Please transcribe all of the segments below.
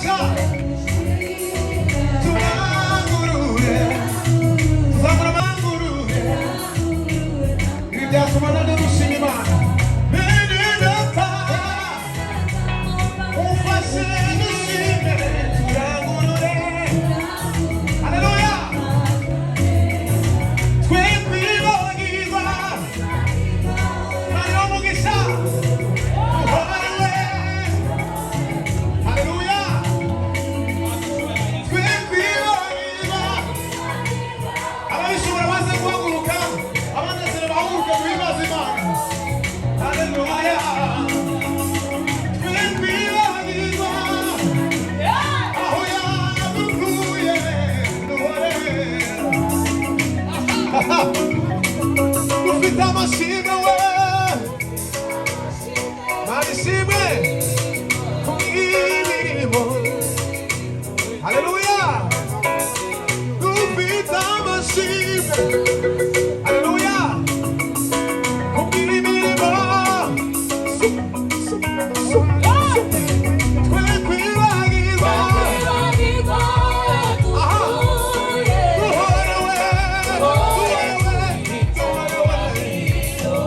Umugisha. Turangurure, tuzamura amangurure. Ibi byatuma nanjye dushima Imana. Bene Data, umfashe dushime, turangurure. Haleluya. Twe kwibagirwa. Imana umugisha. Uhorwe. Haleluya. Twe kwibagirwa. Ababishobora baze guhaguruka, abanezero bahaguruke guhimbaza Imana. Haleluya. Twe kwibagirwa aho yadukuye, duhore dufite amashimwe. We Mana ishimwe kubw'imirimo. Haleluya. Dufite amashimwe, haleluya, kubw'imirimo. Su, su, su, su. Twe kwibagirwa. Aha. Duhore we, duhore we, duhore we.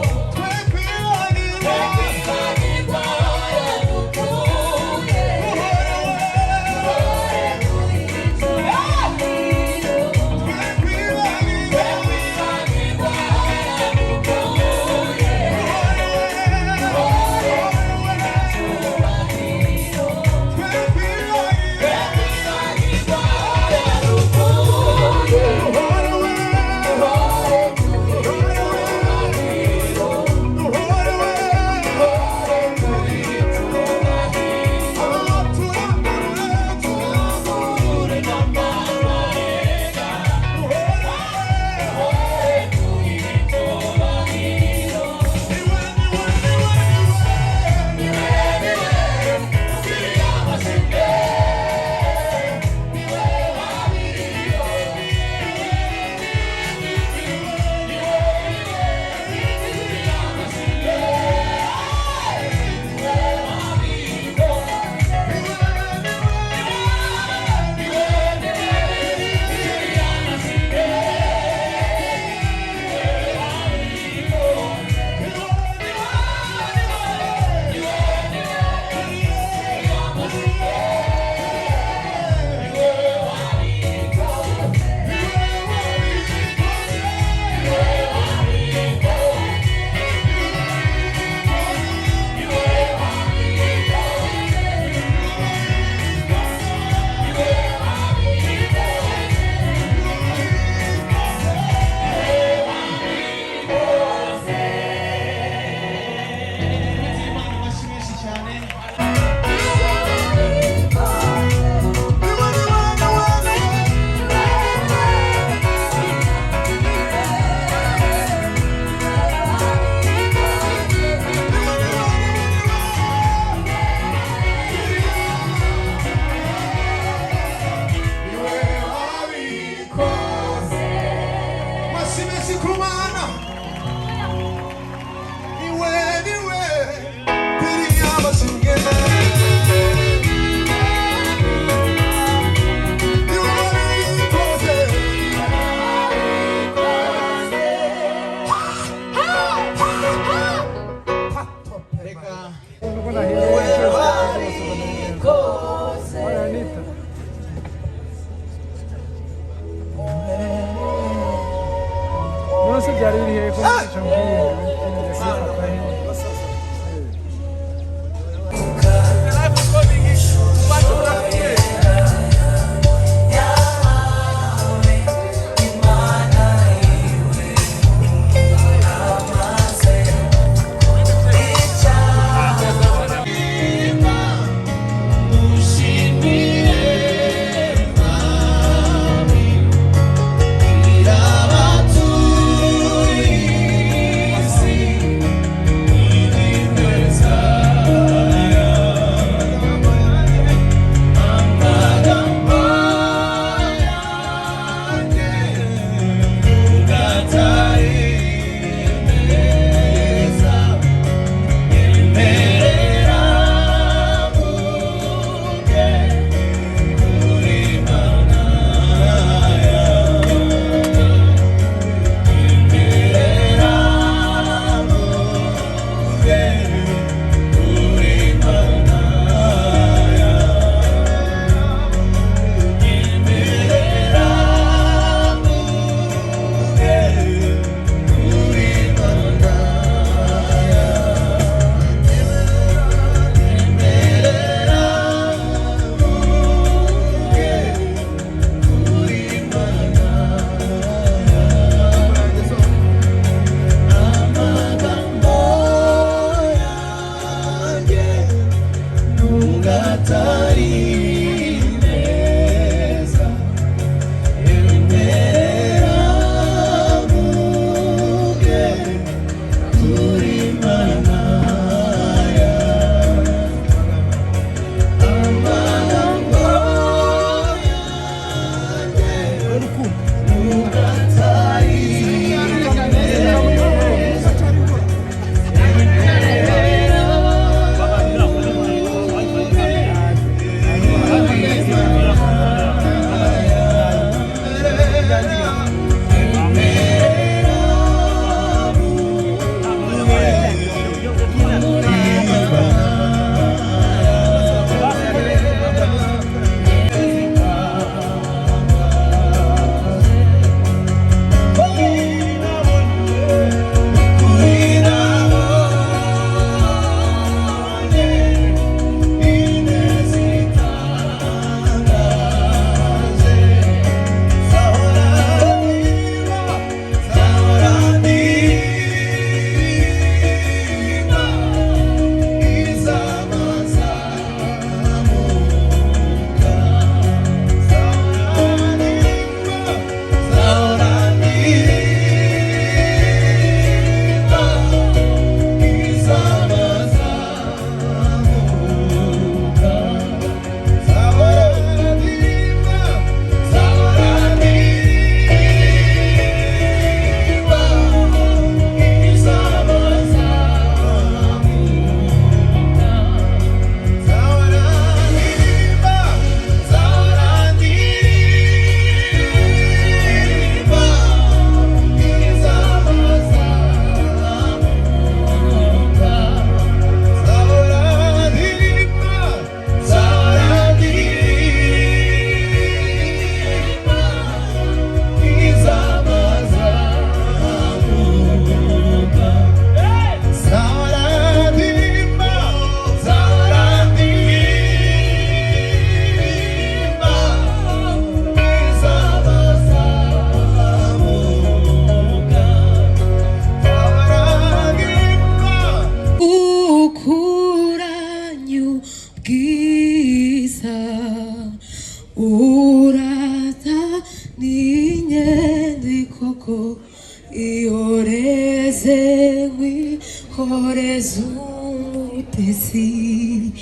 Murezi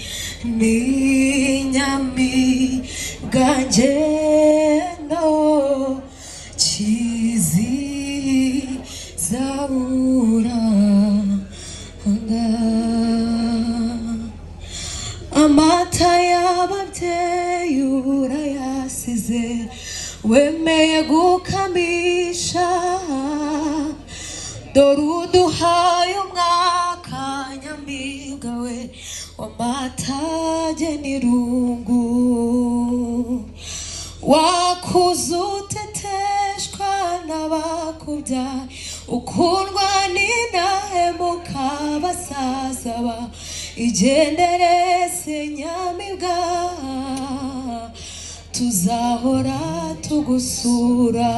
ni Nyamibwa ngendo kizizabura. Amata y'ababyeyi urayasize, wemeye gukamisha. Dore uduhaye umwaka, Nyamibwa we, w'amatage n'irungu. Wakuze uteteshwa n'abakubyaye, ukundwa n'indahemuka basaza ba. Igendere se Nyamibwa, tuzahora tugusura.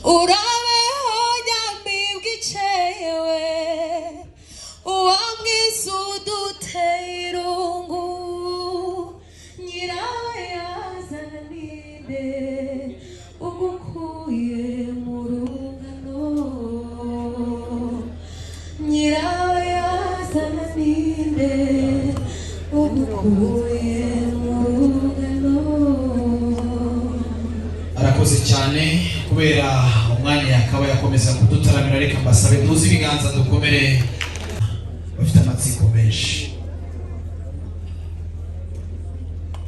Urabeho Nyamibwa iceyewe, uwa mwiza uduteye irungu. Nyirabayazana ninde ugukuye mu rungano? Nyirabayazana ninde ugukuye mu rungano? Arakoze cyane. Kubera umwanya yakaba yakomeza kudutaramira, reka mbasabe duhuze ibiganza, dukomere bafite amatsiko menshi,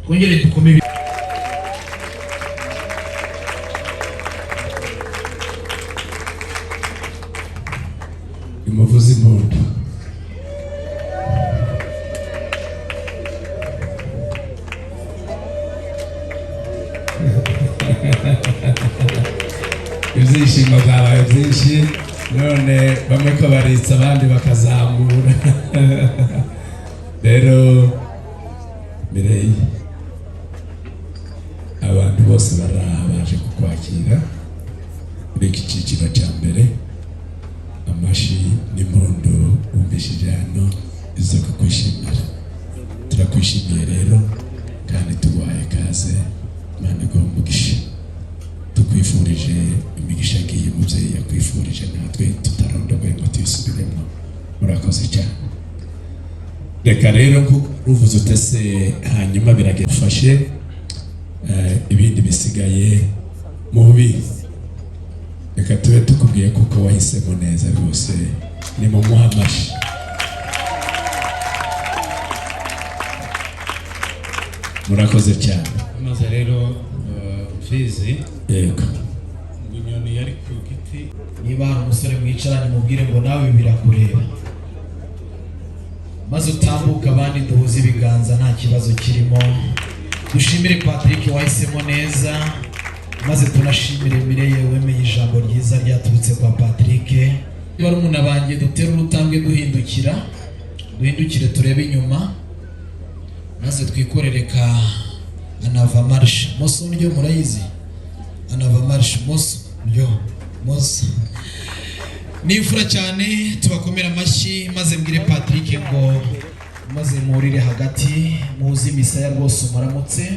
twongere dukome. Imuvuze impundu. Ibyishimo byabaye byinshi none, bamwe ko baritsa, abandi bakazamura. Rero Mireille, abantu bose baraha baje kukwakira muri iki cyiciro cya mbere. Amashi n'impundu wumvishije hano izo kukwishimira. Turakwishimiye rero kandi tuguhaye kaze. Imana iguhe umugisha. Tukwifurije imigisha ngiyi umubyeyi yakwifurije, natwe tutarondogoye ngo tuyisubiremo. Murakoze cyane. Reka rero ruvuze utese, hanyuma biragufashe ibindi bisigaye mubi. Reka tube tukubwiye kuko wahisemo neza rwose. Ni mu amashyi. Murakoze cyane. Maze rero mfizi, Yego. ngo inyoni yari ku giti. Niba hari umusore mwicaranye, mubwire ngo nawe birakureba, maze utambuke, abandi duhuze ibiganza, nta kibazo kirimo. Dushimire Patrick wahisemo neza, maze tunashimire Mireye wemeye ijambo ryiza ryaturutse kwa Patrick. Barumuna banjye, dutere urutambwe duhindukira, duhindukire turebe inyuma, maze twikorere ka en avant marche moso ndyo. Murayizi en avant marche moso ndyo moso. Ni imfura cyane, tubakomere amashyi. Maze mbwire Patrick ngo maze muhurire hagati, muhuze imisaya rwose, umuramutse,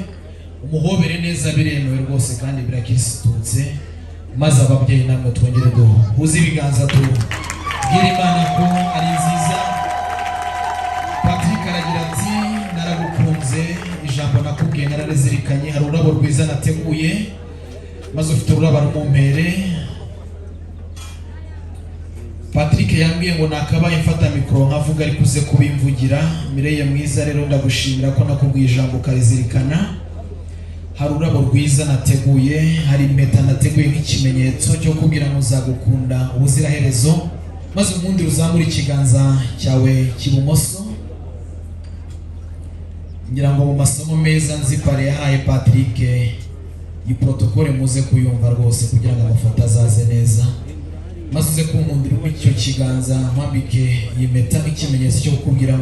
umuhobere neza, biremewe rwose kandi birakisitutse. Maze ababyeyi namwe twongere duhuze ibiganza, tubwire Imana ko ari nziza. Patrick aragira ati: "Naragukunze, ijambo nakubwiye nararizirikanye, hari ururabo rwiza nateguye." Maze ufite ururabo rumumpere. Patrick yambwiye ngo nakabaye mfata mikoro nkavuga, ariko uze kubimvugira. Mireye mwiza, rero ndagushimira ko nakubwiye ijambo ukarizirikana. Hari ururabo rwiza nateguye, hari impeta nateguye nk'ikimenyetso cyo kubwira ngo nzagukunda ubuziraherezo. Maze ubundi uzamure ikiganza cyawe cy'ibumoso. Ngira ngo mu masomo meza nzi pare yahaye Patrick, iyi protocole muze kuyumva rwose kugira ngo amafoto azaze neza. Maze uze kunkundira icyo kiganza, nkwambike iyi mpeta nk'ikimenyetso cyo kukubwira ngo